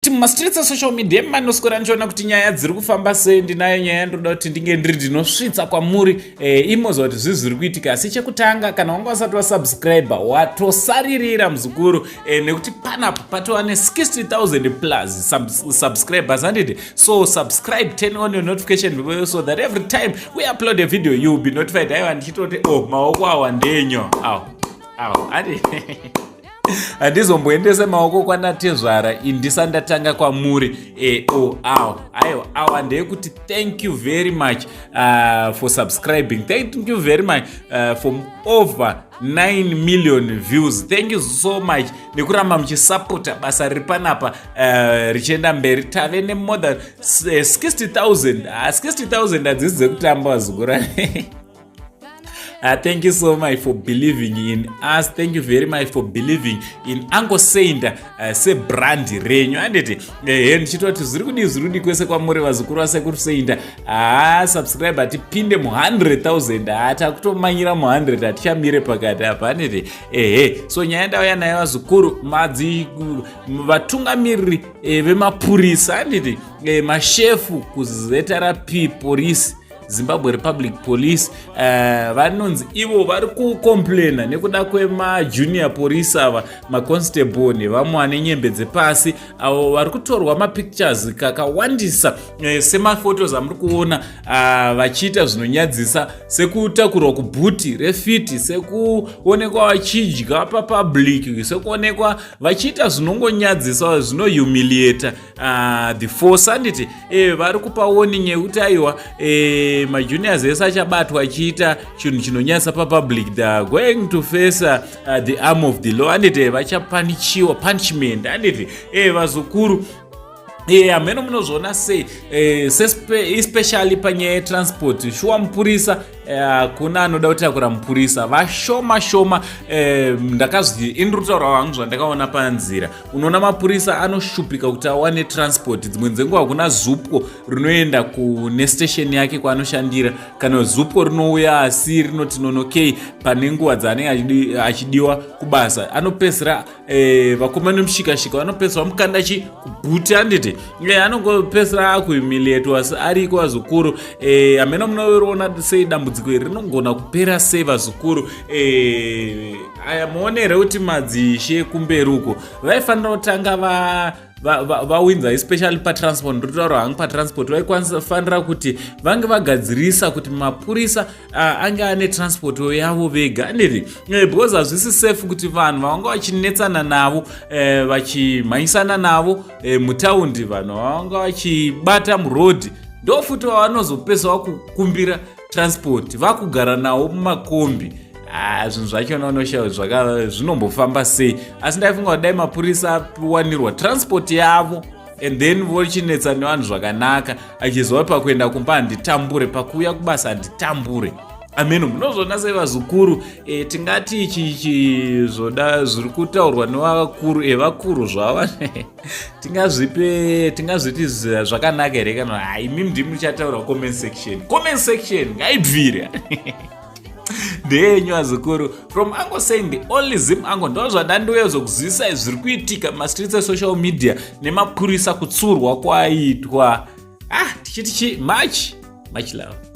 Kuti mumastreets esocial media manoswera ndichiona kuti nyaya dziri kufamba sei. Ndinayo nyaya yandoda kuti ndinge ndiri ndinosvitsa kwamuri imoziva kuti zvii zviri kuitika. Asi chekutanga, kana wanga usati wasubscribe, watosaririra muzukuru, nekuti panapa patova ne60 000 plus subscribers, handiti? So subscribe, turn on your notification bell so that every time we upload a video you will be notified. Aiwa, ndichitoti oh, maoko awa ndenyo awo awo, andi handizomboendese maoko kwanatezvara indisati ndatanga kwamuri. O awo, aiwa, awa ndeyekuti thank you very much for subscribing. Thank you very much for over 9 million views. Thank you so much nekuramba muchisapota basa riri panapa richienda mberi. Tave nemore than 60 000. 60 000 hadzisi dzekutamba, vazukuru. Thank you so much for believing in us. Thank you very much for believing in Uncle Saint sebrand renyu, handiti? Ehe, ndichitoti zviri kudii, zviri kudii kwese kwamuri, vazukuru vasekuru Saint? Haa, subscribe, hatipinde mu100 000. Haa, takutomanyira mu100, hatichamire pakati apa, handiti? Ehe, so nyaya ndauya nayo, vazukuru, madzi vatungamiriri vemapurisa, handiti? Mashefu kuZRP Police, Zimbabwe Republic Police, vanonzi ivo vari kucomplaina nekuda kwemajunior police ava, maconstable nevamwe vane nyembe dzepasi, avo vari kutorwa mapictures kakawandisa, semaphotos amuri kuona, vachiita zvinonyadzisa, sekutakurwa kuboot reFit, sekuonekwa vachidya papublic, sekuonekwa vachiita zvinongonyadzisa, zvinohumiliata the force, handiti? Vari kupa warning yekuti aiwa, majuniors ese achabatwa achiita chinhu chinonyadzisa papublic, they are going to face the arm of the law, handiti? Vachapunichiwa, punishment, handiti? Vazukuru, hameno munozviona sei, especially panyaya yetransport? Shuwa, mupurisa, hakuna anoda kutakura mupurisa, vashoma shoma. Ndakazwi indiri kutaura vangu zvandakaona panzira. Unoona mapurisa anoshupika kuti awane transport. Dzimwe dzenguva hakuna ZUPCO rinoenda kune station yake kwaanoshandira, kana ZUPCO rinouya asi rinoti nonokei pane nguva dzaanenge achidiwa kubasa. Anopedzisira, vakoma nemushikashika vanopedzisira vamukanda chi kuboot, handiti? Anongopedzisira akuhumiliatwa, asi ariko, vazukuru. Hameno munoona sei? Dambudziko iri rinogona kupera sei, vazukuru? Aya muonere kuti madzishe kumberi uko vaifanira kutanga vawinza, especially patransport. Ndotaura hangu patransport, vaikwanisa kuti vange vagadzirisa kuti mapurisa ange ane transport yavo vega, handiti? Because hazvisi safe kuti vanhu vavanga vachinetsana navo, vachimhanyisana navo mutaundi, vanhu vavanga vachibata murodhi, ndo futi vavanozopesa vakukumbira transport, vakugara navo mumakombi. Ah, zvinhu zvachona unoshaya zvinombofamba sei. Asi ndaifunga kuti dai mapurisa awanirwa transport yavo and then vochinetsa nevanhu zvakanaka, achiziva pakuenda kumba handitambure, pakuuya kubasa handitambure. Ameno munozviona sei, vazukuru? Tingati ichi zvoda zviri kutaurwa nevakuru, evakuru zvava, tingazvipe, tingazviti zvakanaka here? Kana hai, imi ndimi muchataura. Comment section, comment section ngaibvire, ndeyenyu, vazukuru. From Uncle Saint, the only Zim uncle, ndo zvadandiuya zvokuzivisai zviri kuitika mumastreets esocial media nemapurisa, kutsurwa kwaitwa. Ah, tichiti chi much much love.